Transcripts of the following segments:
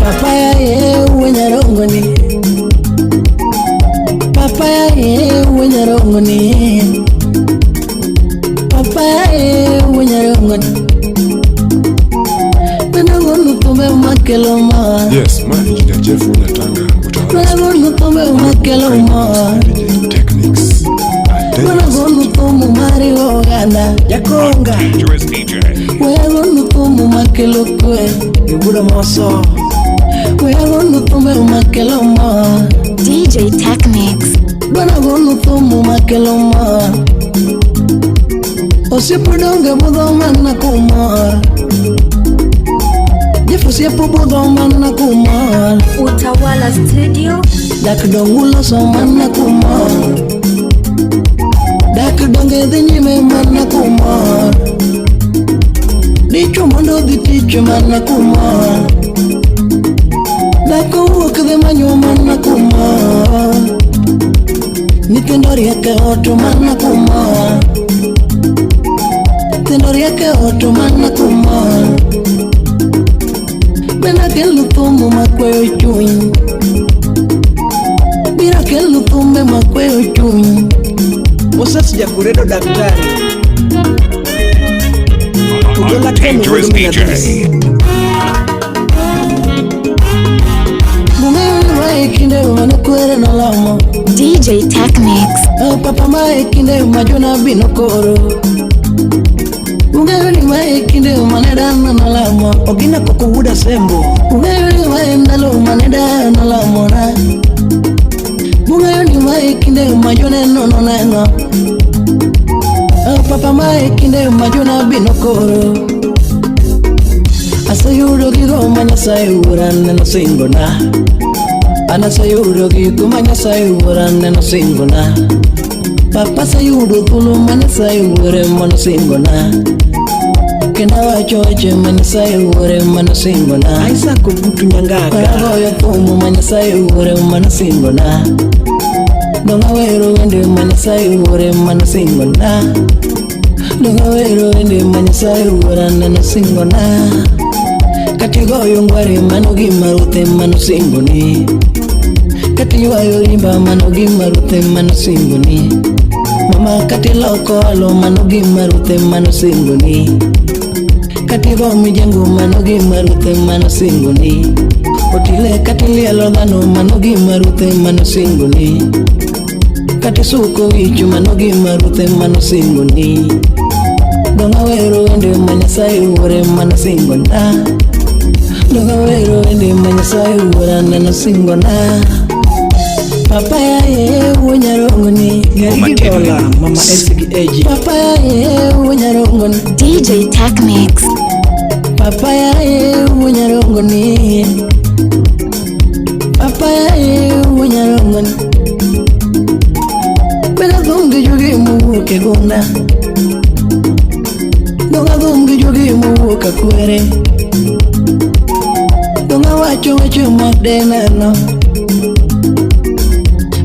Papaya ye wuonyarongoni. Papaya ye wuonyarongoni. Papaya ye wuonyarongoni. Nanagono thumbe makelo mor. Yes, ma Engineer Jeff Nyatanga Utawala. Nanagono thumbe makelo mor. DJ Techniques. Nanagono thumbe mariwo oganda. Jakonga. Dangerous DJ. Weagono thumbe makelo kwe. Ibudo moso. Weagono thumbe makelo mor. DJ Technics. Banagono thumbe makelo mor. Osiepo donge budho mana kumor. Jeff osiepo budho mana kumor. Utawala Studio. Dak dong uloso mana kumor. Dak donge dhi nyime mana kumor. Dichuo mondo odhi tich mana kumor. Dhako wuok dhi manyo mana kumor. Nyithindo riek e ot mana kumor. Nyithindo riek e ot mana kumor. Bende kelo thumbe makweyo chuny. Biro kelo thumbe makweyo chuny. Moses Jakuredo daktari. Ugola Ken Dangerous Wuod DJ. Bung'eyo ni mae kinde mane kwere nolamo. DJ Technics. Papa mae kinde ma jonabi nokoro. Ung'eyo ni mae kinde mane dhano nolamo. Ogina Koko Wuod Asembo. Ung'eyo ni mae ndalo mane dayo nolamona. Ung'eyo ni mae kinde ma joneno noneno. Papa mae kinde ma jonabi nokoro. Aseyudo gigo ma Nyasaye wuora neno singona. An aseyudo gigo ma Nyasaye wuora neno singona. Papa aseyudo thuolo ma Nyasaye wuore manosingona. Kendo awacho weche ma Nyasaye wuore manosingona. Isaac Ogutu Nyangaga. Agoyo thum ma Nyasaye wuore manosingona. Dong awero wende ma Nyasaye wuore manosingona. Dong awero wende ma Nyasaye wuora nanosingona. Kata igoyo ngware mano gima ruoth ema nosingoni. Kata iywayo rimba mano gima ruoth ema nosingoni. Mama kata iloko alo mano gima ruoth ema nosingoni. Kata igo mijengo mano gima ruoth ema nosingoni. Otile kata ilielo dhano mano gima ruoth ema nosingoni. Kata isuko wich mano gima ruoth ema nosingoni. Dong awero wende ma Nyasaye wuore ema nosingona. Dong awero wende ma Nyasaye wuora nanosingona. Papa yaye wuonyarongoni. Gari gi dola Mama Elsie gi Eji. Papa yaye wuonyarongoni. DJ Technics. Papa yaye wuonyarongoni. Papa yaye wuonyarongoni. Bende adhum gi juogi mowuok e gunda. Dong adhum gi juogi mowuok akwere. Dong awacho weche mak deneno.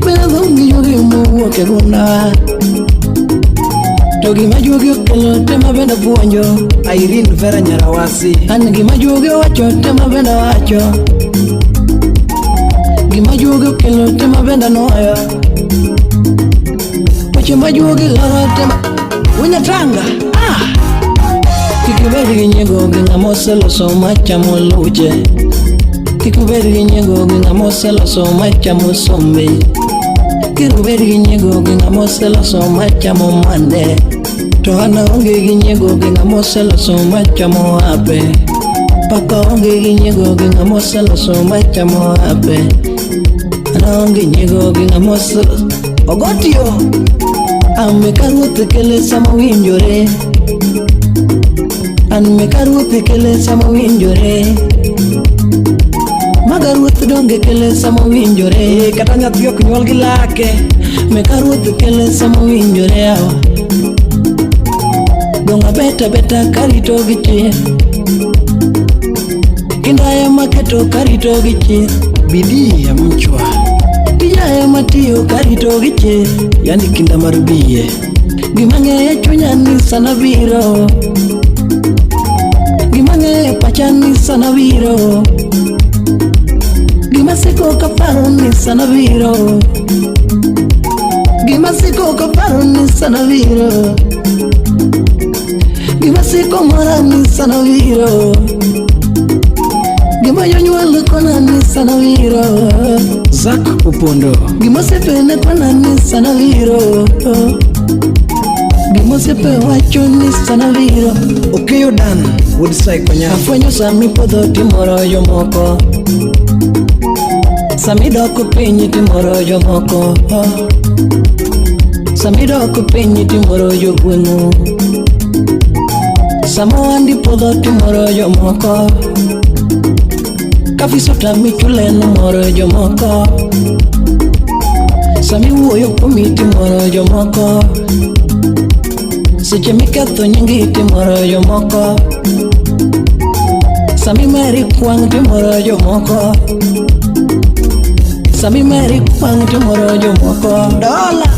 Bende adhum gi juogi mowuok e gunda. To gima juogi okelo tema bende apuonjo. Irene Vera Nyarawasi. An gima juogi owacho tema bende awacho. Gima juogi okelo tema bende anuoyo. Weche ma juogi loro tema. Wunyatanga. Ah! Kik ibed gi nyiego gi ng'ama oseloso machamo luche. Kik ubed gi nyiego gi ng'ama oseloso machamo sombe. Kik ubed gi nyiego gi ng'ama oseloso machamo mande. To an aonge gi nyiego gi ng'ama oseloso machamo ape. Papa onge gi nyiego gi ng'ama oseloso machamo ape. An aonge nyiego gi ng'ama oseloso. Ogotio. An meka ruoth kele sama owinjore. An meka ruoth kele sama owinjore. Maga ruoth donge kele sama owinjore. Kata nyathi ok nyuol gi lake. Meka ruoth kele sama owinjore yawa. Dong abet abeta karito gi chir. Kinda ema keto karito gi chir. Bidii ya mchwa. Tija ema tiyo karito gi chir. Yani kinda mar biye. Gima ng'eyo e chunya ni sana biro. Gima ng'eyo e pacha ni sana biro. sana biro. Gima siko kaparo ni sana biro. Gima siko mora ni sana biro. Gima jonyuol kona ni sana biro. Zak Opondo. Gima osiepe kona ni sana biro. Gima osiepe wacho ni sana biro. Okeyo Dan wuod Saikonyam. Afwenyo sami podho timoro jomoko. Sami dok piny timoro jomoko. Sami dok piny timoro jogweng'u. Sama wandi podho timoro jomoko. Kafiso tami chuleno moro jomoko. Sami wuoyo kuomi timoro jomoko. Seche miketho nyingi timoro jomoko. Sami meri kwang' timoro jomoko. Sami meri kwang' timoro jomoko. Dola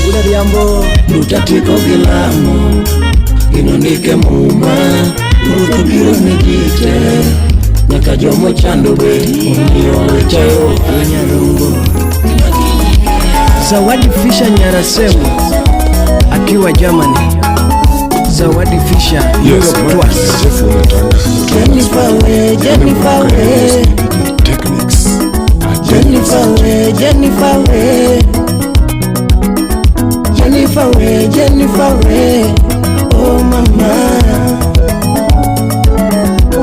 Wuod Adhiambo. Rutatieko gi lamo. Gino ndike muma. Ruoth obiro ne ji te. Nyaka jomochando be omiyo wechayo Nyarungo. Zawadi Fisher Nyarasemu akiwa Germany. Zawadi Fisher Yes, Europe Tours. Jeff Unatanga. Jennifer we, Jennifer we. Techniques. Jennifer we, Jennifer we. Jennifer we, Jennifer we. Oh mama.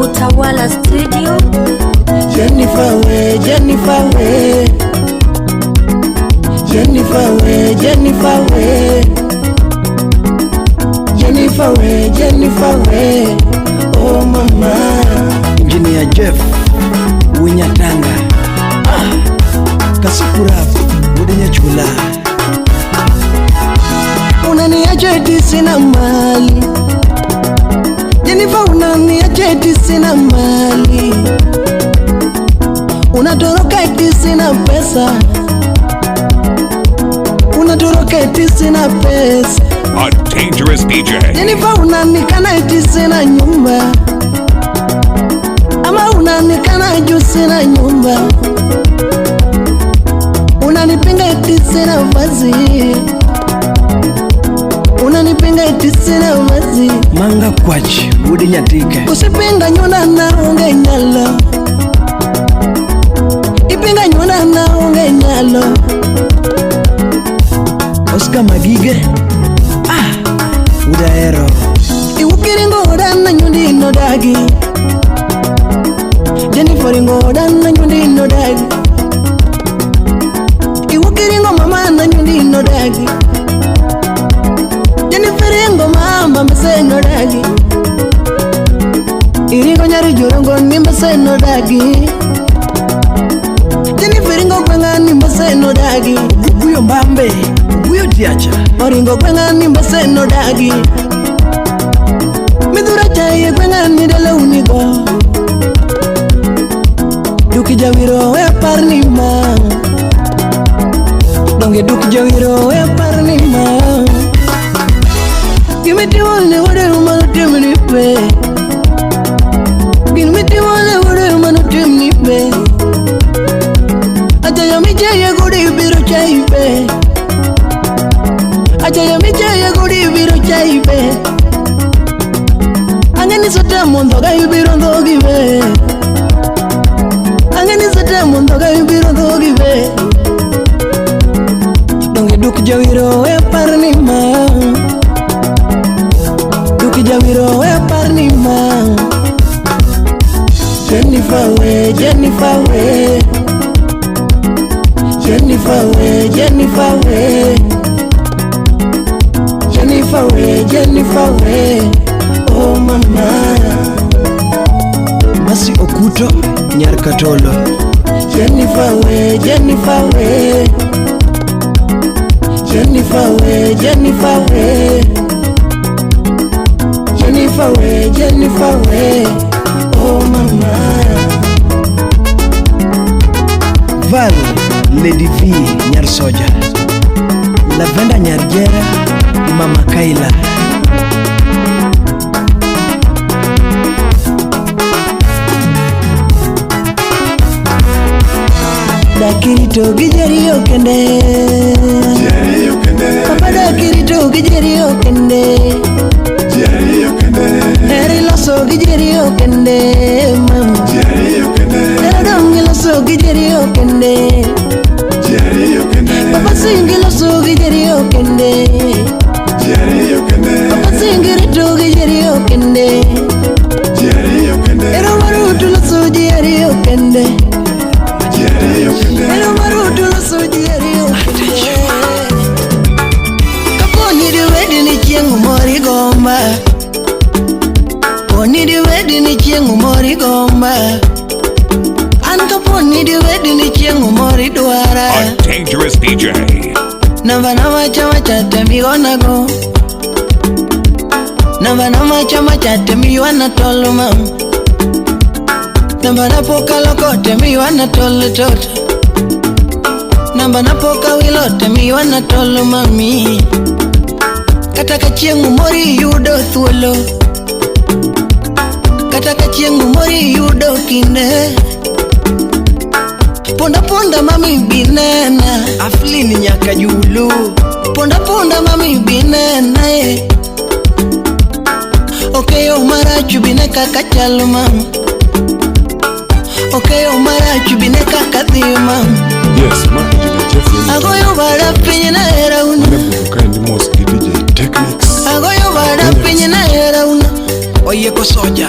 Utawala Studio. Jennifer we, Jennifer we. Jennifer we, Jennifer we. Jennifer we, Jennifer we. Oh mama. Engineer Jeff Winyatanga. Kasukurap wuod Nyachula. Unaniacha eti sina mali. Jennifer unaniacha eti sina mali. Unatoroka eti sina pesa. Unatoroka eti sina pesa. A dangerous DJ. Jennifer unanikana eti sina nyumba. Ama unanikana juu sina nyumba. Unanipinga eti sina vazi. Unanipinga eti sina vazi. Manga Kwach wuod Nyatike. Usipinga nyuna na onge nyalo. Ipinga nyuna na onge nyalo. Oscar Magige. Wuod Ahero. Iwukiringo odana nyundi no dagi. Jennifer ringo odana nyundi no dagi. Iwukiringo mama na nyundi no dagi. Jennifer ringo mama mbese no dagi. Iringo nyari jorongo ni mbese no dagi. Jennifer ringo gwenga ni mbese no dagi. Oguyo Mbambe. Oguyo Tiacha. Oringo gwenga ni mbese no dagi. Midhura chaye gwenga ni dala unigo. Duki jawiro we apar ni ma. Donge duki jawiro we apar ni ma. Gimitimo ne wode mano tim ni pe. Gimitimo ne wode mano tim ni pe. Achaya michaye gudi biro chai pe. Achaya michaye gudi biro chai pe. Angeni sote mondo ga ibiro ndogi be. Angeni sote mondo ga ibiro ndogi be. Donge duk jawiro we apar ni ma. Duk jawiro we apar ni ma. Jennifer we, Jennifer we. Jennifer we, Jennifer we. Jennifer we, Jennifer we. Oh mama. Masi Okuto Nyar Katolo. Jennifer we, Jennifer we. Jennifer we, Jennifer we. Jennifer we, Jennifer we. Oh mama. Val Lady V Nyar Soja. Lavenda Nyarjera Mama Kaila. dak irito gi jariyo kende. Papa dak irito gi jariyo kende. Heri loso gi jariyo kende mama. Hera dong iloso gi jariyo kende. Papa singi loso gi jariyo kende. Papa singi rito gi jariyo kende. Ero marutu loso ji ariyo kende. Ero marutu loso ji ariyo kende. Kaponi diwedi ni chieng' mori gomba. Poni diwedi ni chieng' mori gomba. An kaponi diwedi ni chieng' mori dwara. A dangerous DJ. Namba nama chama chate migonago. Namba nama chama chate miwana tolo mam. Namba napoka lokote miwana tolo toto. Namba napoka wilote miwana tolo mami. Kata ka chieng' mori yudo thuolo. Kata ka chieng' mori yudo kinde. Ponda ponda mami binena. Aflin nyaka Julu. Ponda ponda mami binena eh. Okeyo marach bine kaka chalo mama. Okeyo marach bine kaka dhi mama. Yes, ma DJ Jeffrey. Agoyo bada piny na hera una. Mane budho kaendi mos gi DJ Technics. Agoyo bada piny na hera una. Oyieko soja.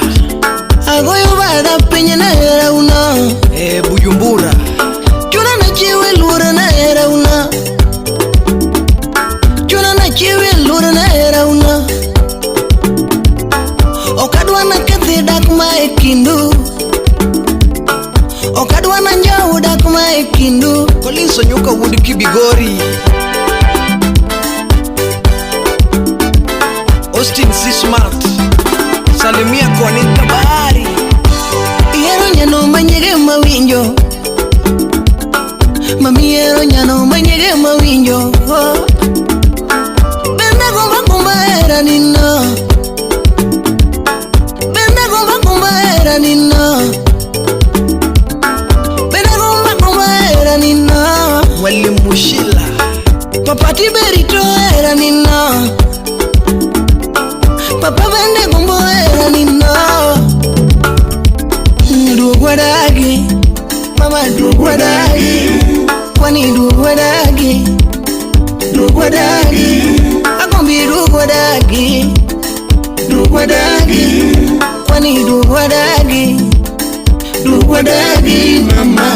Agoyo bada piny na hera una. E Bujumbura. Chuna na chiwe luor na hera una. Chuna na chiwe luor na hera una. Okadwa na kethi dak ma e kindu. Okadwa na njau dak ma e kindu. Collins Onyuka wuod Kibigori. Austin C. Smart. Salimia koni kabari. Ihero nyano manyege mawinjo. Mami ihero nyano manyege mawinjo. Oh. Bende gomba gomba hera nino. Bende gomba gomba hera nino. Bende gomba gomba hera nino. Mwalimu Sheila. Papa tiberito hera nino. Papa bende gombo hera nino. Duogwa dagi, mama duogwa dagi. Kwani duogwa dagi, duogwa dagi. Agombi duogwa dagi, duogwa dagi. Kwani duogwa dagi, duogwa dagi mama.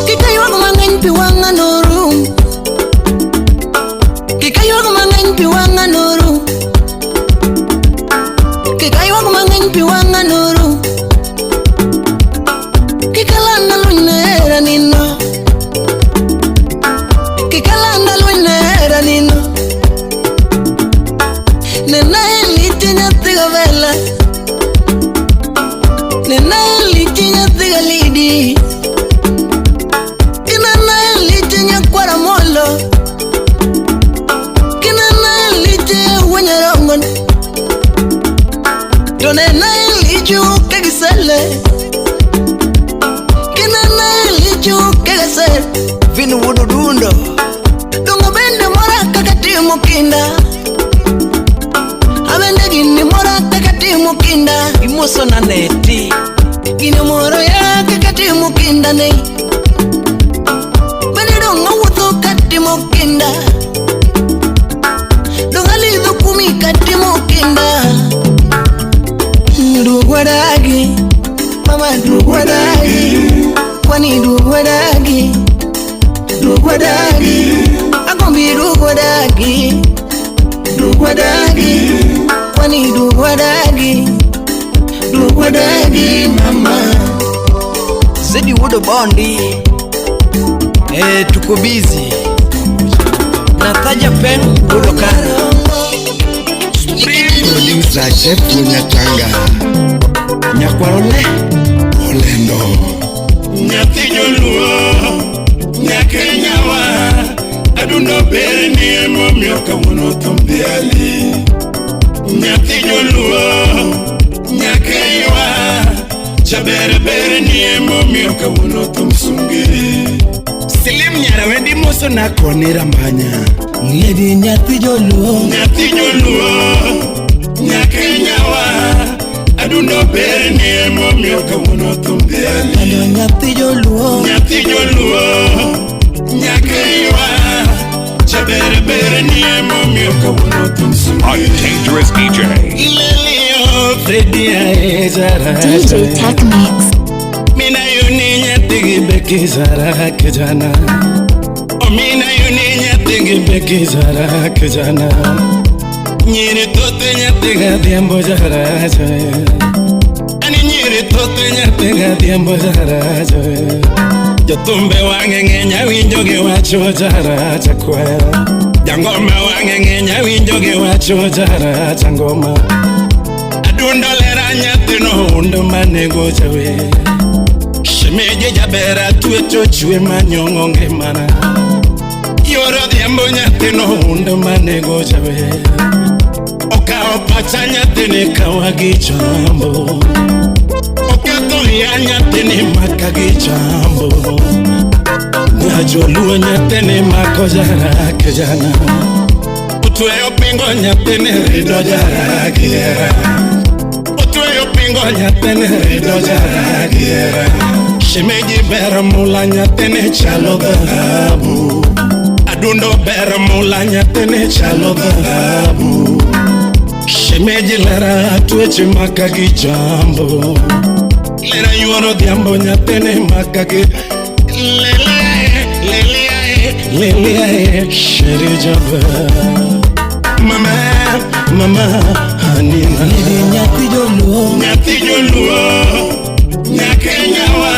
Kikaywag mang'eny pi wang'a norum. Kikaywag mang'eny pi wang'a norum. Kikaywag mang'eny pi wang'a norum. Kikalanda lweny ne hera nino. Kikalanda lweny ne hera nino. Nena eliche nyathi gavela. Nena eliche nyathi galidi. Kinana eliche nyakwara molo. Kinana eliche wanyarongon. To nena eliche ukagisele. Kinana eliche ukagisele. Vin wuod Odundo. Dongo bende mora kaka timo kinda. Abende gini mora kaka timo kinda. Imoso na neti. Gini moro ya kaka timo kinda ne. Bende dongo wuotho katimo kinda. Dongo alidho kumi katimo kinda. Duogwa dagi, mama duogwa dagi. Kwani duogwa dagi, duogwa dagi. Agombi duogwa dagi, duogwa dagi. Kwani duogwa dagi, duogwa dagi mama. Zedi wuod Obondi. E tuko busy. Nathaja Pen wuod Okara. Producer Jeff Nyatanga. Nyakwarole. Olendo. Nyathi joluo, nyakenya wa, adundo ber ni emomiyo kawuono thum dhiali. Nyathi joluo, nyakeiwa, jaber ber nie momiyo kawuono thum sunge. Silim nyarawendi moso na koni rambanya. Lady nyathi joluo. Nyathi joluo, nyakenyawa, adundo ber nie momiyo kawuono thum dhiali. Kando nyathi joluo. Nyathi joluo, nyakeiwa, jaber ber nie momiyo kawuono thum A sunge. dangerous DJ. Ilelio Freddy ae DJ Technics. Mina yoni nyathigi beki zara kijana. O mina yoni nyathigi beki zara kijana. Nyiri tote nyathiga dhiambo jara joe. Ani nyiri tote nyathiga dhiambo jara joe. Jothumbe wang'e ng'eny awinjo giwacho jara chakwera. Jangoma wang'e ng'eny awinjo giwacho jara changoma. Adundo lera nyathino undo manego jawer. Shemeji jaber atwecho chwe manyong'o ngimana. Yoro odhiambo nyathino undo manego jawer. Okawo pacha nyathini kawa gi chambo. Oketho iya nyathini maka gi chambo. Nyajoluo nyathini mako jara kijana. Otweyo pingo nyathini rido jara gi hera. Otweyo pingo nyathini rido jara gi hera. Shemeji ber mula nyathini chalo dhahabu. Adundo ber mula nyathini chalo dhahabu. Shemeji lera tweche maka gi jambo. Lera yuoro dhiambo nyathini maka gi lele lele lele sheri jaba. Mama mama hanina. Lady nyathi joluo. Nyathi joluo, nyakenyawa,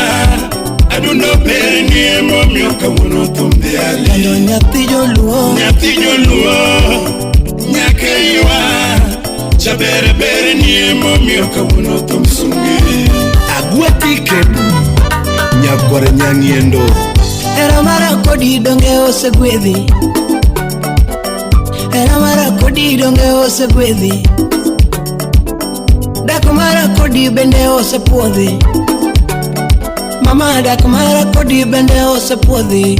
adundo ber nie momiyo kawuono thum dhiali. Kando nyathi joluo. Nyathi joluo, nyakeiwa, jaber ber nie momiyo kawuono thum sunge. Agwati kebu. Nyakwar nyang'iendo. Hera mara kodi donge osegwedhi. Hera mara kodi donge osegwedhi. Dak mara kodi bende osepuodhi. Mama dak mara kodi bende osepuodhi.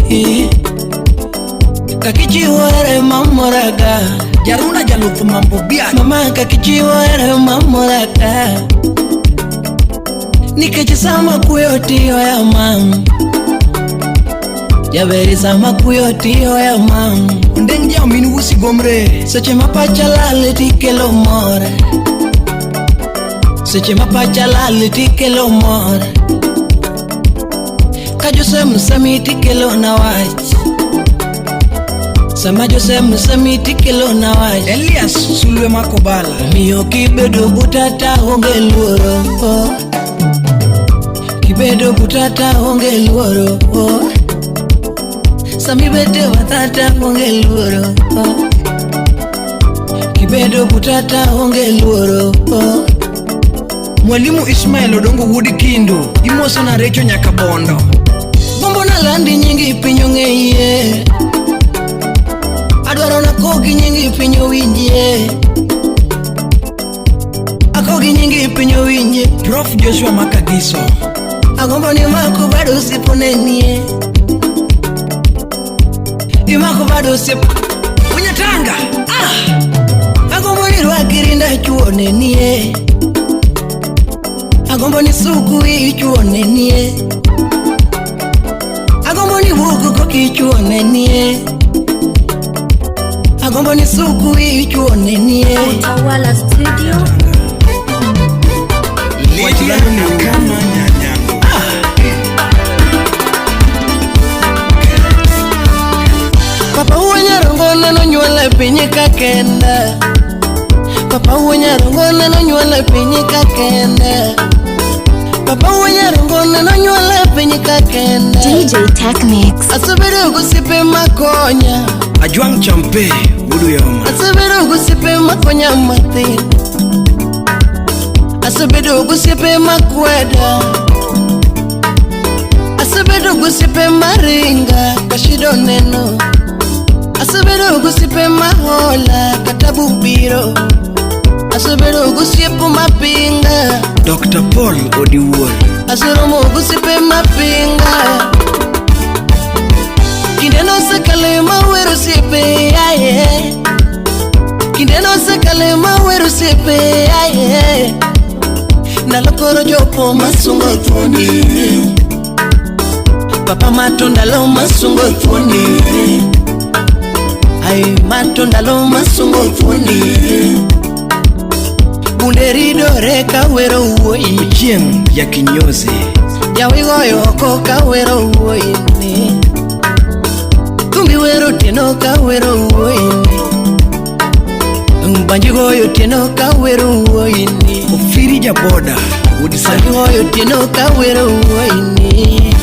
Kakichiwo here mamoraga. Jaruna jaluth mambo biak. Mama kakichiwo here mamoraga. Nikech sama kuyo tiyo ya mam. Jaberi sama kuyo tiyo ya mam. Ondeng jaomin wusi gomre. Seche ma pacha lal tikelo mor. Seche ma pacha lal tikelo mor. Ka Jose Msami tikelo na wach. Sama Jose Msami tikelo na wach. Elias sulwe makobala. Omiyo kibedo buta ta onge luoro. Kibedo buta ta onge luoro. Sami bete watata onge luoro. Kibedo buta ta onge luoro. Mwalimu Ismail Odongo wuod Kindu. Imoso na Recho nyaka Bondo. Gombo na landi nyingi piny ong'eye. Adwaro na kogi nyingi piny owinjie. Akogi nyingi piny owinjie. Prof Joshua Makagiso. Agombo ni mako bado osiep onenie. Imako bado osiep. Unyatanga. Ah! Agombo ni rwaki rinda chuo nenie. Agombo ni suku ichuo nenie. Agombo ni wuok koki ichuo nenie. Agombo ni suku ichuo nenie. Utawala Studio. Lydia kama nyanyango. Papa wuo nyarongo nonyuol e piny ka kenda. Papa wuo nyarongo nonyuol e piny ka kenda. Papa wuo nyarongo nonyuol e piny ka kenda. DJ Technics. Asebedo gosiepe makonya. Ajwang' Champe wuod Uyoma. Asebedo gosiepe makonya mathin. Asebedo gosiepe makweda. Asebedo gosiepe maringa kashido neno. Asebedo gosiepe mahola kata bubiro. Asebedo gosiepo mapinga. Dr. Paul Odiwuor. Aseromo gosiepe mapinga. Kinde nosekalo mawero osiepe aye. Kinde nosekalo mawero osiepe aye. Ndalo koro chopo masungo thuondi. Papa mato ndalo masungo thuondi. Ai mato ndalo masungo thuondi. Bunde ridore kawero wuoyi. Ochieng' ya kinyozi. Jawi goyo oko kawero wuoyi ni. Thumbi wero otieno kawero wuoyi ni. Banji goyo otieno kawero wuoyi ni. Ofiri Jaboda wuod Banji Sani. goyo otieno kawero wuoyi ni.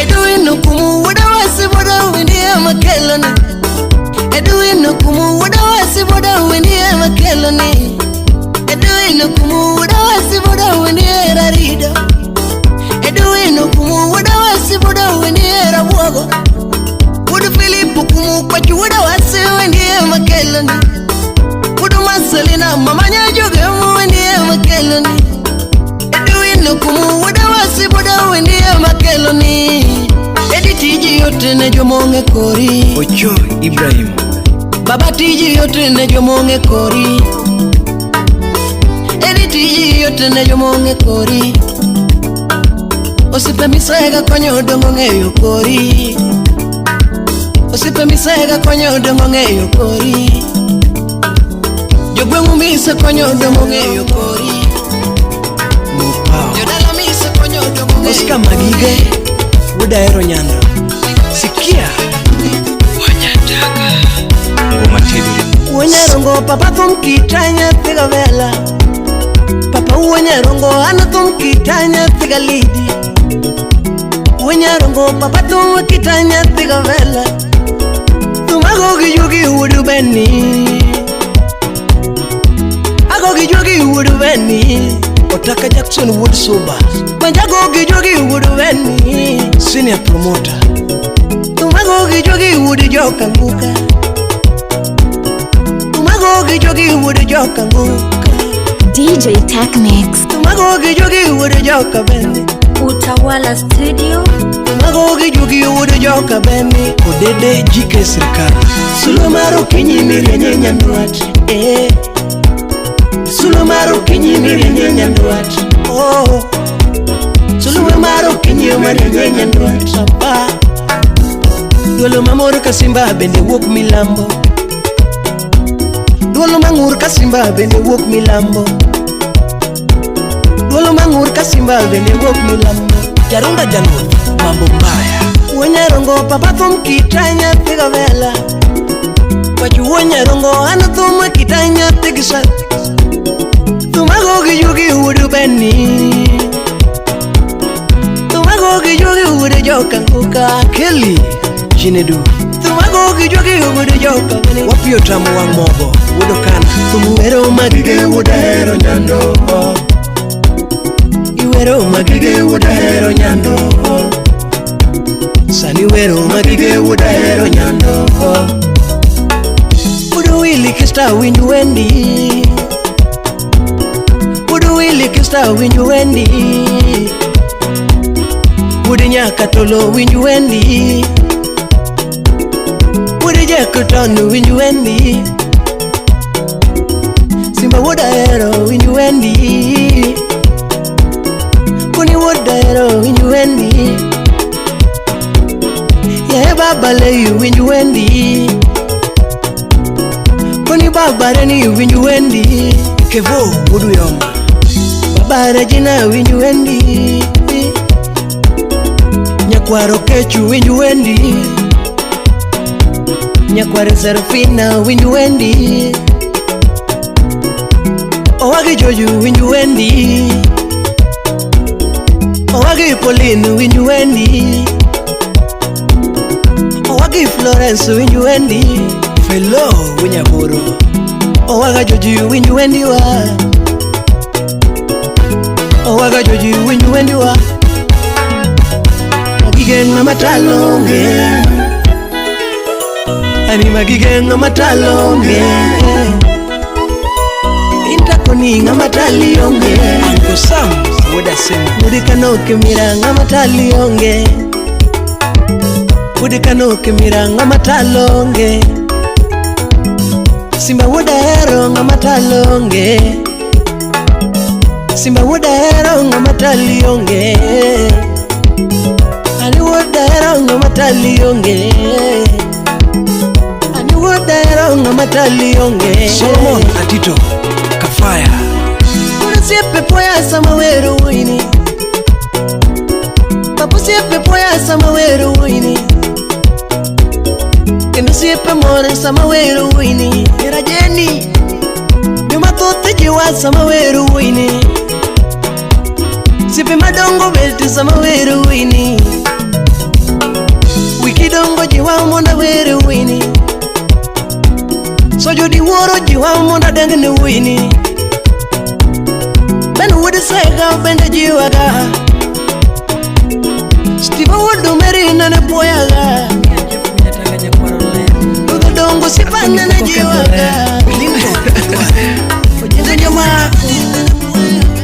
Edwin Okumu wuoda wasi wuoda windi ema keloni. Edwin Okumu wuoda wasi wuoda windi ema keloni. Edwin Okumu wuoda wasi wuoda windi era rido. Edwin Okumu wuoda wasi wuoda windi era buogo. Wuod Philip Okumu kwach wuoda wasi windi ema keloni. Wuod Marcelina mama nyajoge windi ema keloni. Edwin Okumu wuoda wasi wuoda windi ema keloni. Edi tiji yote ne jomong'e kori. Ocho Ibrahim. Baba tiji yote ne jomong'e kori. Edi tiji yote ne jomong'e kori. Osiepe misega konyo dongo ng'eyo kori. Osiepe misega konyo dongo ng'eyo kori. Jogweng'u mise konyo dongo ng'eyo kori. Mopao. Jodala mise konyo dongo ng'eyo Oscar Magige wuod Ahero Nyando. Sikia. Ngoma Teddy. Wuonyarongo papa thum kita nyathi gavela. Papa wuonyarongo an thum kita nyathi galidi. Wuonyarongo papa thum kita nyathi gavela. Thum ago gi juogi wuod Beni. Ago gi juogi wuod Beni. Otaka Jackson wuod Suba. Banjago gi juogi wuod Beni. Senior promoter. Thum ago gi juogi wuod Jokanguka. Thum ago gi juogi wuod Jokanguka. DJ Technics. Thum ago gi juogi wuod Joka Beni. Utawala Studio. Thum ago gi juogi wuod Joka Beni. Odede GK Sirkal. Sulwe mar okinyi mirieny e nyandwat. Eh. Sulwe mar okinyi mirieny e nyandwat. Oh. Sulwe mar okinyi marieny e nyandwat. Papa. Duolo mamor ka simba bende wuok milambo. Duolo mang'ur ka simba bende wuok milambo. Duolo mang'ur ka simba bende wuok milambo. Jarunda Jaluoth. Mambo mbaya. Wuonyarongo papa thum kita nyathi gavela. Wach wuonyarongo an thum kita nyathi gi sa. Thum ago gi juogi wuod Beni. Thum ago gi juogi wuod Jokanguka. Kelly Chinedu. Thum ago gi juogi wuod Joka Beni. Wapiyo tamo wang' mogo wuod Okana. Thum wero magige Wuod Ahero Nyando. Iwero magige Wuod Ahero Nyando. Sani wero magige Wuod Ahero Nyando. Wuod Willy Kista winj wendi. Wuod Willy Kista winj wendi. Wuod Nyakatolo winj wendi. Wuod Jackton winj wendi. Simba wuod Ahero winj wendi. Koni wuod Ahero winj wendi. Yae baba leyu winj wendi. Koni baba reni winj wendi. Kevo wuod Uyoma. Baba Regina winj wendi. Nyakwaro Kechu winj wendi. Nyakwaro Serafina winj wendi. Owagi Joju winj wendi. Owagi Pauline winj wendi. Owagi Florence winj wendi. Felo Wunyaboro. Owaga Joji winj wendi wa. Owaga Joji winj wendi wa. Magige ng'ama talonge. Ani magige ng'ama talonge. ni ng'ama tali onge. Uncle Sam wuod Asembo. Wuod Kanoke mira ng'ama tali onge. Wuod Kanoke mira ng'ama talo onge. Simba wuod Ahero ng'ama talo onge. Simba wuod Ahero ng'ama tali onge. Ani wuod Ahero ng'ama tali onge. Ani wuod Ahero ng'ama tali onge. Solomon Atito Kafaya. Osiepe poya sama wero wuoyini. Papa osiepe poya sama wero wuoyini. Kendo osiepe mor sama wero wuoyini. Era Jeni. Joma thoth jiwa sama wero wuoyini. Osiepe madongo bet sama wero wuoyini. Wiki dongo jiwa mondo awer wuoyini. Sojo diwuoro jiwa mondo adengne wuoyini. Ben wuod Sega bende jiwaga. Steve wuod Omeri nene puoyaga. Rudho dongo sipa nene jiwaga. Ojende joma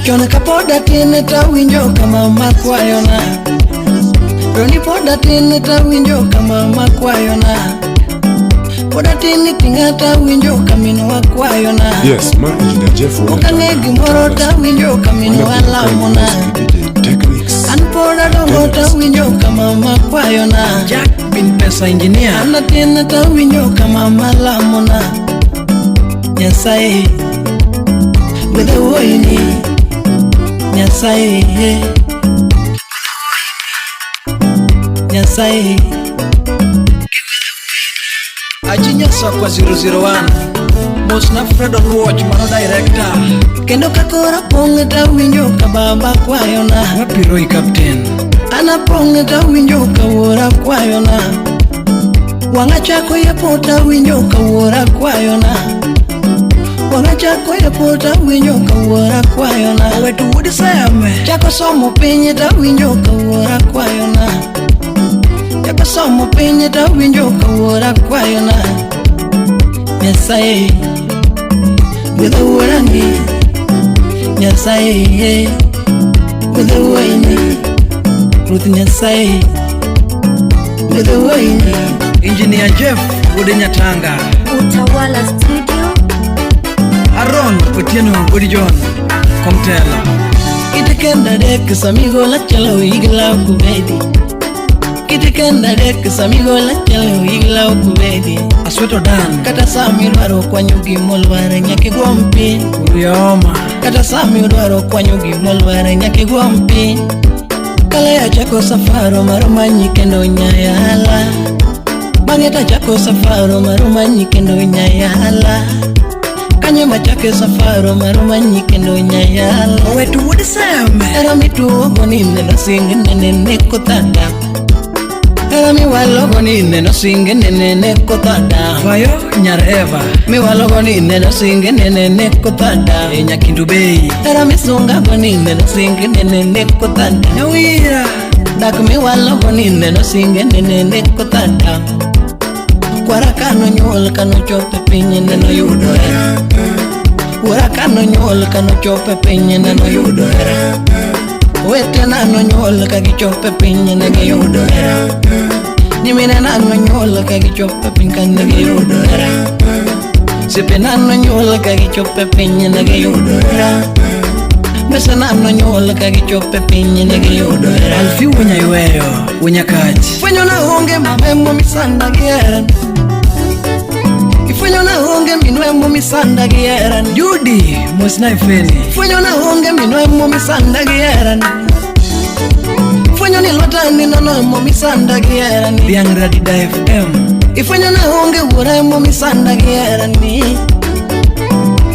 chon kapod atin tawinjo ka mama kwayona. Roni pod atin tawinjo ka mama kwayona. Pod atin tinga tawinjo ka minwa kwayona. Yes, ma Engineer Jeff Ok ang'e gimoro tawinjo ka minwa lamona. DJ Technics. An pod adongo tawinjo ka mama kwayona. Jack bin Pesa Engineer. An atin tawinjo ka mama lamona. Nyasaye gwedha wuoyini. Nyasaye, Nyasaye. Achinya Sakwa 001. Mosna Fred Oluoch mano director. Kendo ka koro apong' tawinjo ka baba kwayona. Wapi Roy Captain. An apong' tawinjo ka wuora kwayona. Wang'a chako yepo tawinjo ka wuora kwayona. Wang'a chako yepo tawinjo ka wuora kwayona. Oweto wuod Seme. Chako somo piny tawinjo ka wuora kwayona. Chako somo piny tawinjo ka wuora kwayona. Nyasaye gwedha wuorani. Nyasaye gwedha wuoyini. Ruoth Nyasaye gwedha wuoyini. Engineer Jeff wuod Nyatanga. Utawala Studio. Aaron Otieno wuod John Komtelo. Kite kenda dek samigo la chalo igla kubedi. Kite kenda dek samigo la chalo igla kubedi. Asweto Dan. Kata sami dwaro kwanyo gimolware nyaka igwom pi. Urioma. Kata sami dwaro kwanyo gimolware nyaka igwom pi. Kale achako safaro mar manyi kendo nyayala. Bang'e tachako safaro mar manyi kendo nyayala. Kanye machake safaro mar manyi kendo nyayala. Oweto wuod Seme. Hera mituogo ni neno sing nene neko thada. Hera miwalogo ni neno sing nene neko thada. Fayo Nyar Eva. Miwalogo ni neno sing nene neko thada. E Nyakindu Bay. Hera misungago ni neno sing nene neko thada. Nyawira. Dak miwalogo ni neno sing nene neko thada. Kwara kano nyuol kano chope piny neno yudo hera. Wuora kano nyuol kano chope piny neno yudo hera. Owetena nonyuol ka gichopo e piny ne giyudo hera. Nyiminena nonyuol ka gichopo e piny ka ne giyudo hera. Osiepena nonyuol ka gichopo e piny ne giyudo hera. Mbesena nonyuol ka gichopo e piny ne giyudo hera. Alfi Wuonyayweyo Wuonyakach. Ifwenyo na onge mama misanda gi hera. Ifwenyo na onge minwa misanda gi hera. Judy Mosna Ifeni. Ifwenyo na onge minwa misanda gi hera. Ifwenyo ni lweta ni nono misanda gi hera. Dhiang' Radida FM. Ifwenyo na onge wuora misanda gi hera.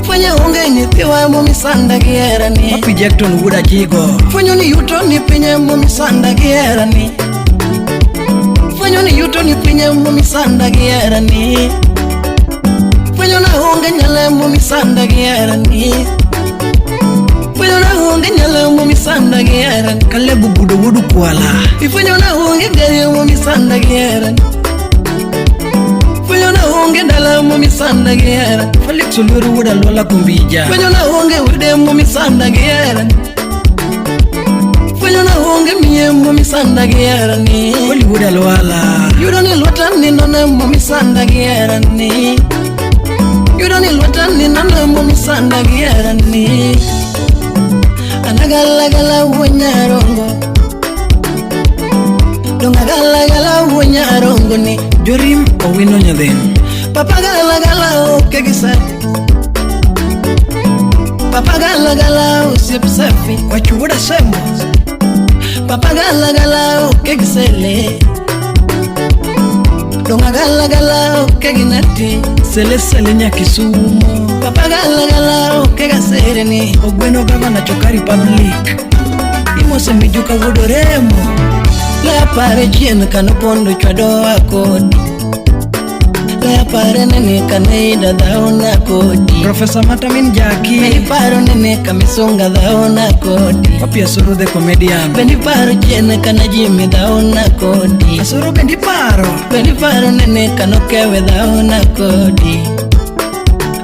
Ifwenyo onge nyithiwa misanda gi hera. Papi Jackton wuod Ajigo. Ifwenyo ni yuto ni piny misanda gi hera. Ifwenyo ni yuto ni piny misanda gi hera. Ifwenyo na onge nyalo misanda gi hera. Ifwenyo na onge nyalo misanda gi hera. Caleb Gudo wuod Kwala. Ifwenyo na onge gari misanda gi hera. Ifwenyo Fwenyo na onge dala momisanda gi hera. Felix Oluoro wuod Alwala Kumbija. Fwenyo na onge wede momisanda gi hera. Fwenyo na onge miye momisanda gi hera ni. Oli wuod Alwala. Yudo ni lweta nindo ne momisanda gi hera ni. Yudo ni lweta nindo ne momisanda gi hera ni. Anagalagala wuonyarongo. Dongagalagala wuonyarongo ni. Jorim Owino Nyadhen. Papa galagala oke gi safi. Papa galagala osiep safi. Wach wuod Asembo. Papa galagala oke gi sele. Dongagalagala oke gi nati. Sele sele Nyakisumo. Papa galagala oke ga sereni. Ogweno gavana Choka Republic. Imose Mijuka wuod Oremo. Le apare chien kanopondo chwadowa kodi. Le apare nene kane ida dhaona kodi. Professor Matamin Jaki. Bendi paro nene kamisunga dhaona kodi. Papi Asoro the comedian. Bendi paro chien kana Jimmy dhaona kodi. Asoro bendi paro. Bendi paro nene kanokewe dhaona kodi.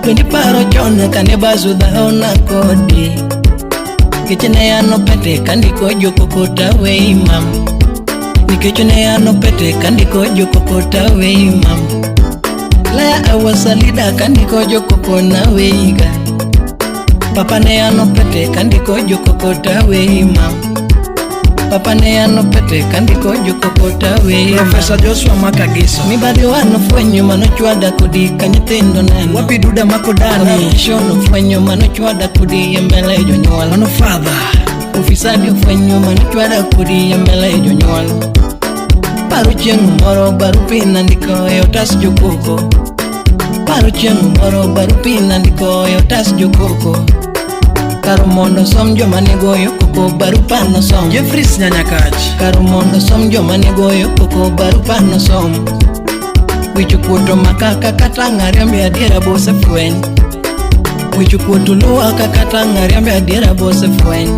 Bendi paro chon kane bazu dhaona kodi. Nikech ne an opete kandiko jokoko tawe imam. Nikech ne an opete kandiko jokoko tawe imam. Laya awasalida kandiko jokoko nawe iga. Papa ne an opete kandiko jokoko tawe imam. Papa ne an opete kandiko jokoko tawe imam. Professor Joshua Makagiso. Mibadhi wanofwenyo manochwada kodi ka nyithindo neno. Wapi Duda Makodani. Corruption ofwenyo manochwada kodi e mbele jonyuol. Mano father. Ufisadi ofwenyo manochwada kodi e mbele jonyuol. Paro chieng' moro barupe nandiko e otas jokoko. Paro chieng' moro barupe nandiko e otas jokoko. Kar mondo som joma ne goyo koko barupa nosom. Jeffries Nyanyakach. Kar mondo som joma ne goyo koko barupa nosom. Wich okuot omaka kaka tang' ariambe adiera bosefweny. Wich okuot oluwa kaka tang' ariambe adiera bosefweny.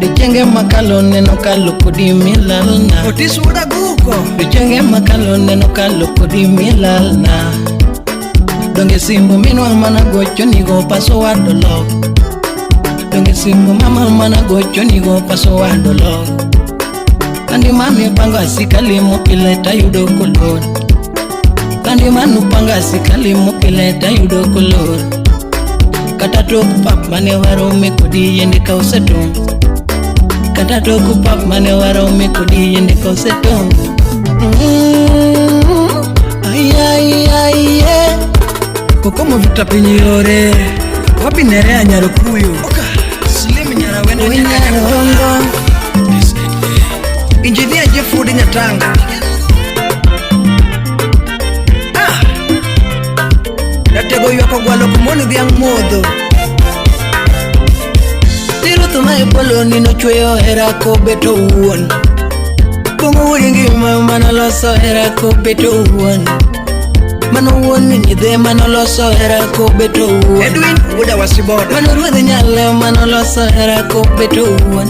Dichenge makalo neno kalo kodi milalna. Otis wuod Aguko. Dichenge makalo neno kalo kodi milalna. Donge simbo minwa mana gocho nigo paso wadolok. Donge simbo mama mana gocho nigo paso wadolok. Kandi mami pango asikali mopile tayudo kolor. Kandi manu pango asikali mopile tayudo kolor. Kata tok pap mane warome kodi yende ka osetong'. Kata tok pap mane warome kodi yende ka osetong'. Ai ai ai eh. Kokomo Victor piny yore. Wapi Nerea Nyarukuyu. Oka Slim Nyarawendo Nyarongo. Engineer Jeff Wuod Nyatanga. Ah! Ratego ywak ogwalo kumoni dhiang' modho. Ruoth ma e polo ni nochweyo hera kobeto wuon. Kuong'o wuod ngima manoloso hera kobeto wuon. Mano wuon nyidhe manoloso hera kobeto wuon. Edwin wuod Awasiboda. Mano ruodh nyale manoloso hera kobeto wuon.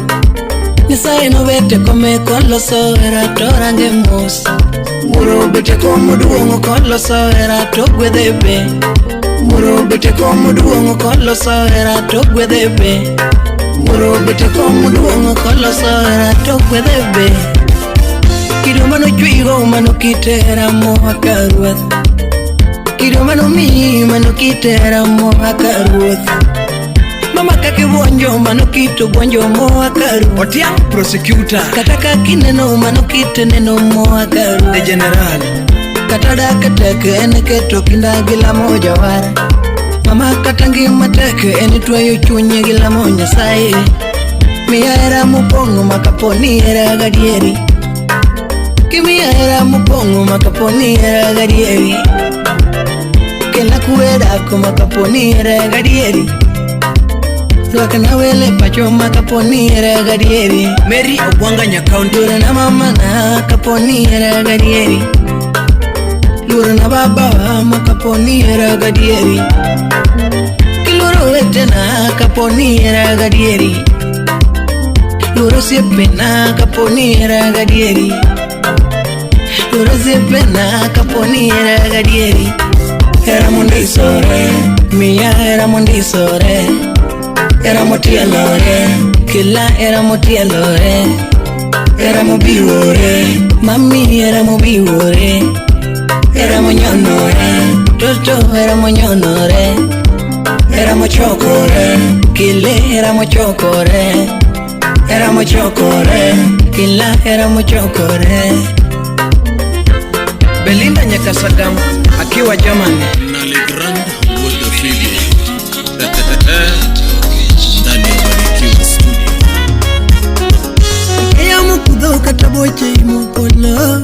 Nyasaye nobet e kome koloso hera to range mos. Wuoro obet e kom maduong' koloso hera to gwedhe be. Wuoro obet e kom maduong' koloso hera to gwedhe be. Wuoro obet e kom maduong' koloso hera to gwedhe be. Kido manochwego mano kit hera moa ka ruoth. Kido manomiyi mano kit hera moa ka ruoth. Mama kaka ibuonjo mano kit obuonjo moa ka ruoth. Otiang' prosecutor. Kata kaka ineno mano kit neno moa ka ruoth. The general. Kata dak tek en keto kinda gi lamo jawar. Mama kata ngima tek en tweyo chunye gi lamo Nyasaye. Miya hera mopong'o ma kaponi hera gadieri. Kimiya hera mopong'o ma kaponi hera gadieri. Kelna kwe dak ma kaponi hera gadieri. Rwakna wele pacho ma kaponi hera gadieri. Mary Ogwanga Nyakaunti. Luorna mamana kaponi hera gadieri. Luorna baba ma kaponi hera gadieri. Kiluoro wetena kaponi hera gadieri. Luoro osiepena kaponi hera gadieri. Koro osiepena kaponi ihera gadieri, hera mondisore, miya hera mondisore, hera motielore, kela hera motielore, hera mobiwore, mami hera mobiwore, hera monyonore, toto hera monyonore, hera mochokore, kele hera mochokore, hera mochokore, kela hera mochokore. Belinda Nyakasagam akiwa Germany. Na Le Grand World of Fibi. Ndani ya Barikiwa Studio. Yamo kudho kata boche imo polo.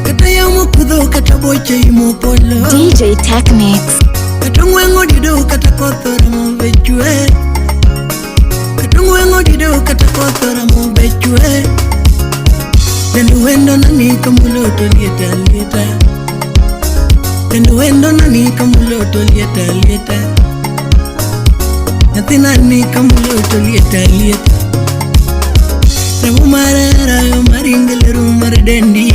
Kata yamo kudho kata boche imo polo. DJ Technics. Kata ng'weng'o dido kata koth oramo be chwe. Kata ng'weng'o dido kata koth oramo be chwe. Kendo wendo nani kamulo to lieta lieta. Kendo wendo nani kamulo to lieta lieta. Nyathi nani kamulo to lieta lieta. Remo marera yo maringeleru mar dendi.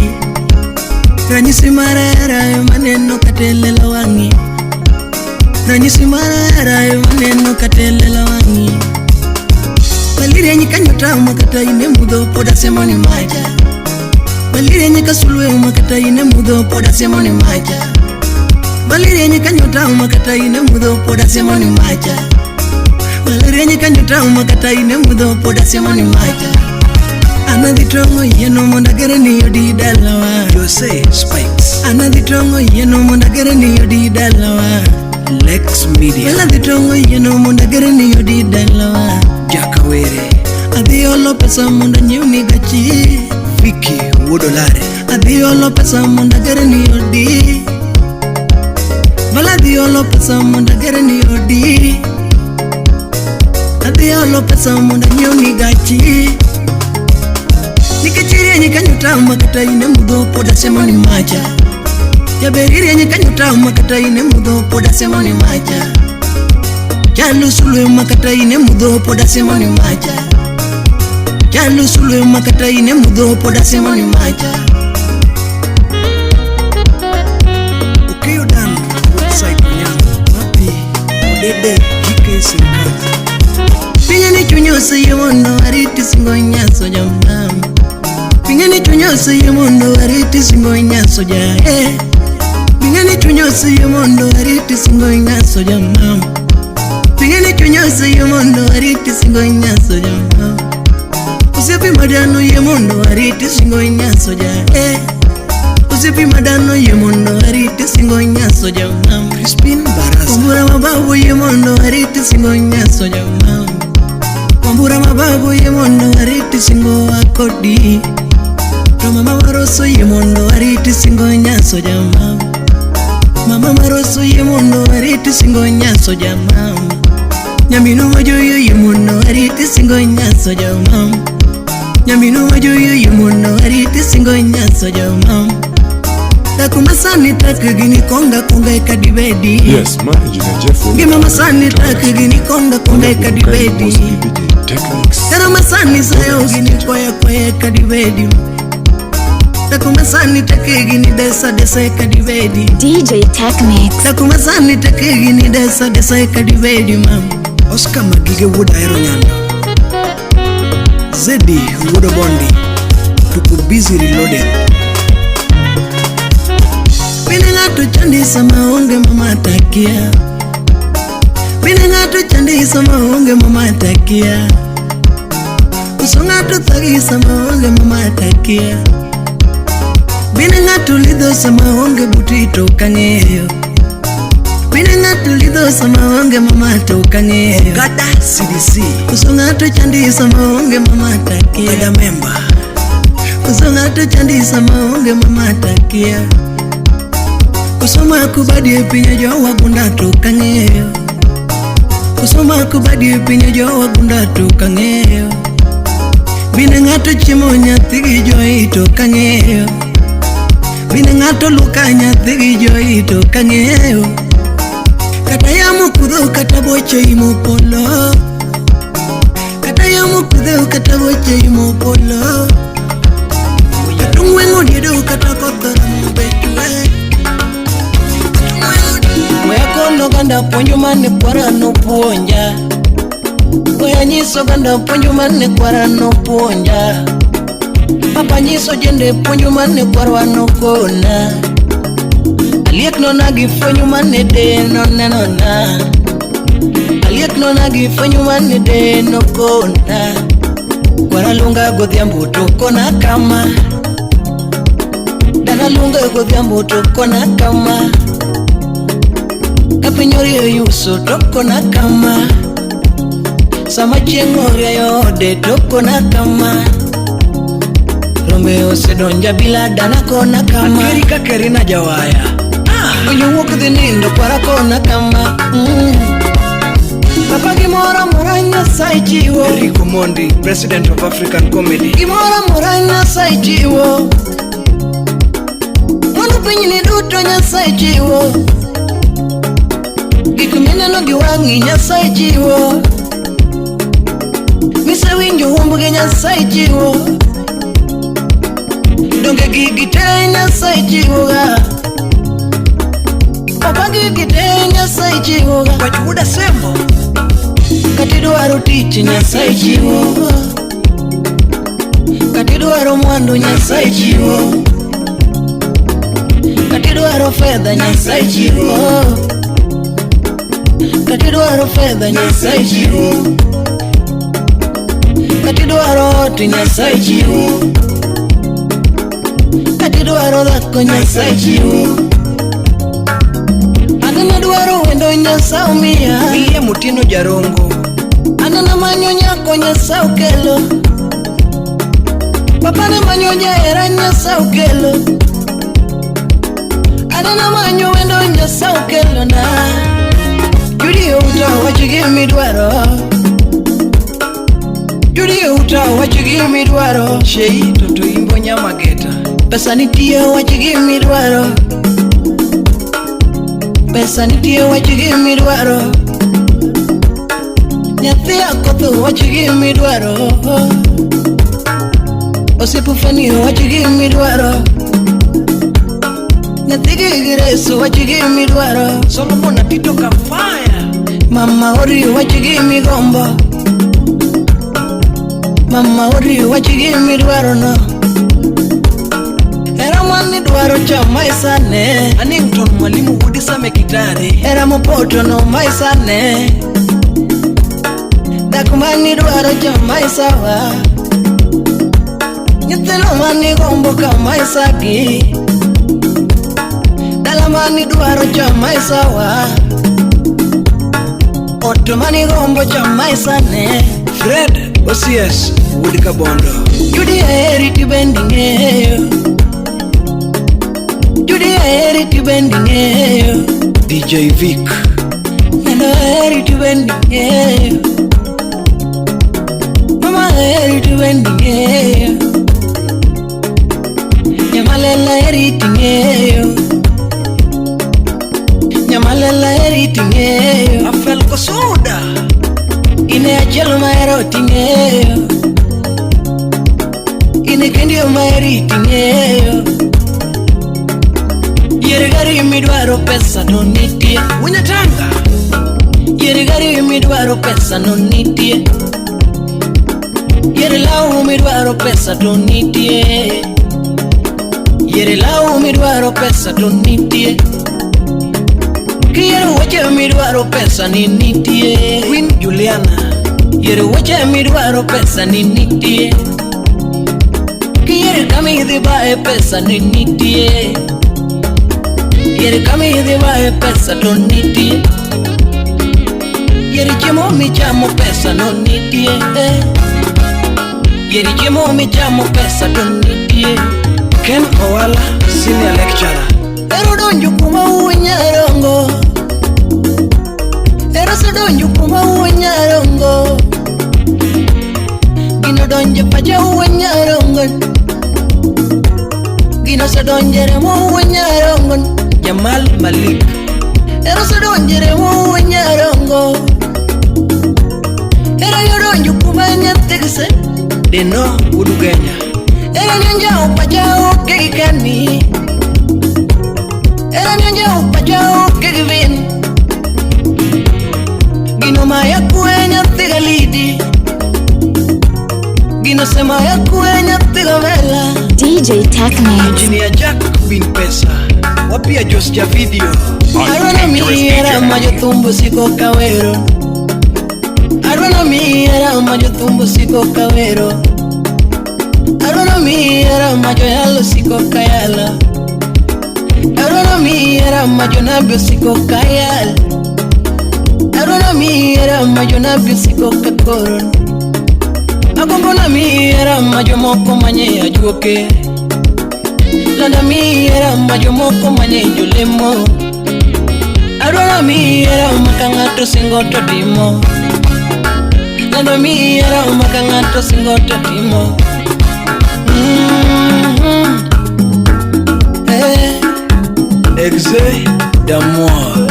Ranyisi marera yo maneno katelelo wang'i. Ranyisi marera yo maneno katelelo wang'i. Balirieny kanyo tama kata ine mudho pod asemo ni macha. Balirieny kasulwe uma kata ine mudho pod asemo ni macha. Balirieny kanyo tama kata ine mudho pod asemo ni macha. Balirieny kanyo tama kata ine mudho pod asemo ni macha. Anadhi tong'o yieno mondo agere ni odi dalawa. Jose Spikes. Anadhi tong'o yieno mondo agere ni odi dalawa. Lex Media. Anadhi tong'o yieno mondo agere ni odi dalawa. Jakawere. Adhi olo pesa mondo anyiewni gachi. Vicky Wuodolare. Adhi olo pesa mondo agere ni odi. Vala adhi olo pesa mondo agere ni odi. Adhi olo pesa mondo anyiewni gachi. Nikech irieny kanyo tama kata ine mudho pod asemo ni macha. Jaber irieny kanyo tama kata ine mudho pod asemo ni macha. Chalo sulwe ma kata ine mudho pod asemo ni macha. Chalo sulwe ma kata ine mudho pod asemo ni macha. Okeyo Dan Woodside Onyango. Mapi Odede GK Sirikal. Pinye ni chuny oseyie mondo ariti singo nyaso jamam. Pinye ni chuny oseyie mondo ariti singo nyaso ja eh. Pinye ni chuny oseyie mondo ariti singo nyaso jamam. Pinye ni chuny oseyie mondo ariti singo nyaso jamam. Osiepe madano yie mondo ariti singo nyaso ja eh. Osiepe madano yie mondo ariti singo nyaso jamam. Crispin Baraza. Wambura mababu yie mondo ariti singo nyaso jamam. Wambura mababu yie mondo ariti singo akodi. To mama maroso yie mondo ariti singo nyaso jamam. Mama maroso yie mondo ariti singo nyaso jamam. Nyaminu majoyo yie mondo ariti singo nyaso jamam. Nyaminu majoyo yie mondo ariti singo nyaso jamam. Dak masani tak gini konga konga e kadibedi. Yes, ma Engineer Jeff Wuod Ngima masani tak gini konga konga e kadibedi. Technics. Hera masani sayo gini koya koya e kadibedi. Dak masani tak gini desa desa e kadibedi. DJ Technics. Dak masani tak gini desa desa e kadibedi mam. Oscar Magige Wuod Ahero Nyando. Zedi Wuod Obondi. Tuko busy reloading. Mine ng'ato chandi sama onge mama takia. Mine ng'ato chandi sama onge mama takia. Uso ng'ato thagi sama onge mama takia. Mine ng'ato lidho sama onge buti to kang'eyo. Mine ng'ato lidho sama onge mama to kang'eyo. Gada CDC. Uso ng'ato chandi sama onge mama takia. Gada member. Uso ng'ato chandi sama onge mama takia. Kusoma kubadi e piny jowa gunda to kang'eyo. Kusoma kubadi e piny jowa gunda to kang'eyo. Mine ng'ato chiemo nyathi gi joyi to kang'eyo. Mine ng'ato luka nyathi gi joyi to kang'eyo. Kata yamo kudho kata boche imo polo. Kata yamo kudho kata boche imo polo. Kata Atung'weng'o diedo kata koth oromo be chwe. Weya kono oganda puonjo mane kwara nopuonja. Weya nyiso oganda puonjo mane kwara nopuonja. Papa nyiso jende puonjo mane kwarwa nokona. Aliek nona gi fwenyo mane de nonenona. Aliek nona gi fwenyo mane de nokona. Kwara luonga godhiambo to kona kama. Dana luonga godhiambo to kona kama. Ka piny orieyo yuso to kona kama. Sama chieng' orieyo ode to kona kama. Rombe osedonja bila dana kona kama. Akeri ka Kerina Jawaya. Winyo wuok dhi nindo kwara kona kama. Papa gimoro amora Nyasaye chiwo. Eric Omondi, President of African Comedy. Gimoro amora Nyasaye chiwo. Mwandu pinyni duto Nyasaye chiwo. Gik mineno gi wang'i Nyasaye chiwo. Misewinjo humbgi Nyasaye chiwo. Donge gigi te Nyasaye chiwoga. Papa gigi te Nyasaye chiwoga. Wach wuod Asembo. Kata idwaro tich Nyasaye chiwo. Kata idwaro mwandu Nyasaye chiwo. Kata idwaro fedha Nyasaye chiwo. Kata idwaro fedha Nyasaye chiwo. Kata idwaro ot Nyasaye chiwo. Kata idwaro dhako Nyasaye chiwo. An nadwaro wendo Nyasaye omiya. William Otieno Jarongo. An namanyo nyako Nyasaye okelo. Papa ne manyo jahera Nyasaye okelo. An namanyo wendo Nyasaye okelo na. Judy Outa wach gimidwaro. Judy Outa wach gimidwaro. Shei Toto Imbo Nyamageta. Pesa nitie wach gimidwaro. Pesa nitie wach gimidwaro. Nyathi akotho wach gimidwaro. Osiepo Fani wach gimidwaro. Nyathi gi Grace wach gimidwaro. Solomon Atito Kafaya. Mama ori wach gimigombo. Mama ori wach gimidwaro no. Hera manidwaro cha maisane. Annington Mwalimu Wuod Same Kitare. Hera mopoto no maisane. Dak manidwaro cha maisawa. Nyithindo manigombo ka maisagi. Dala manidwaro cha maisawa. Ot manigombo cha maisane. Fred OCS Wuod Kabondo. Judy aheri tibendi ng'eyo. Judy aheri tibendi ng'eyo. DJ Vic. Nendo aheri tibendi ng'eyo. Mama aheri tibendi ng'eyo. Nyamalela aheri ting'eyo. Nyamalela aheri ting'eyo. Afel Kosoda. Ine achiel mahero ting'eyo. Ine kendi maheri ting'eyo. Yier gari midwaro pesa no nitie. Wunyatanga. Yier gari midwaro pesa no nitie. Yier law midwaro pesa to nitie. Yier law midwaro pesa to nitie. Kiyiero weche midwaro pesa ni nitie. Queen Juliana. Yier weche midwaro pesa ni nitie. Kiyiero kama idhi baye pesa ni nitie. Yier kama idhi baye pesa to nitie. Yier chiemo michamo pesa no nitie. Yier chiemo michamo pesa to nitie. Ken Owala, Senior Lecturer. Ero donjo kuma unyarongo. Ero osedonjo kuma unyarongo. Gino donjo pacha unyarongo. Gino osedonjo e remo unyarongo. Jamal Malik. Ero osedonjo e remo unyarongo. Ero yodonjo kuma nyathigse. Deno Udugenya. Era nyanja upajao kegikani. Era nyanja upajao kegivin. Gino maya kuenya tigalidi. Gino sema ya kuenya tigavela. DJ Technics. Engineer Jack Bin Pesa. Wapia Jos ja video. Arwana miera mayo tumbo siko kawero. Arwana miera mayo tumbo siko kawero. Arwana miera mayo yalo siko kayala. Arwana miera mayo nabio siko kayal. Arwana miera mayo nabio siko kakoron. Agombo na miera mayo moko manye ajuoke. Landa miera mayo moko manye jolemo. Arwana miera makang'ato singo to timo. Landa miera makang'ato singo to timo. Eh. Exe d'amour.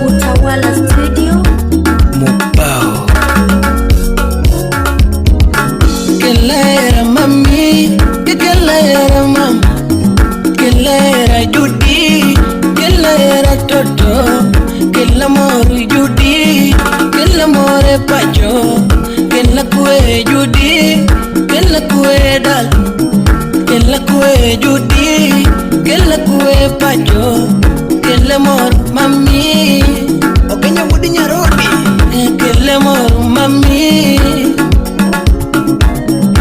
Utawala Studio. Mopao. Kelera mami, kelera mama, kelera Judy, kelera Toto, kela moru Judy, kela more pacho, kela kue Judy, kela kue dal, kela kue Judy, kela kue pacho, kela mor mami, Okenya wudi nyarodi. kela mor mami.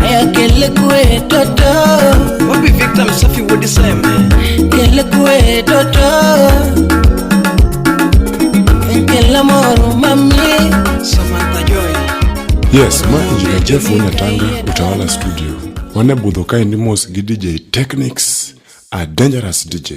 Aya kele kue toto, Wapi Victor Msafi wudi seme. kele kue toto, kela mor mami. Samantha Joy. Yes, ma Engineer Jeff Wuonyatanga, Utawala Studio. Wan e budho kaendi mos gi DJ Technics, a dangerous DJ.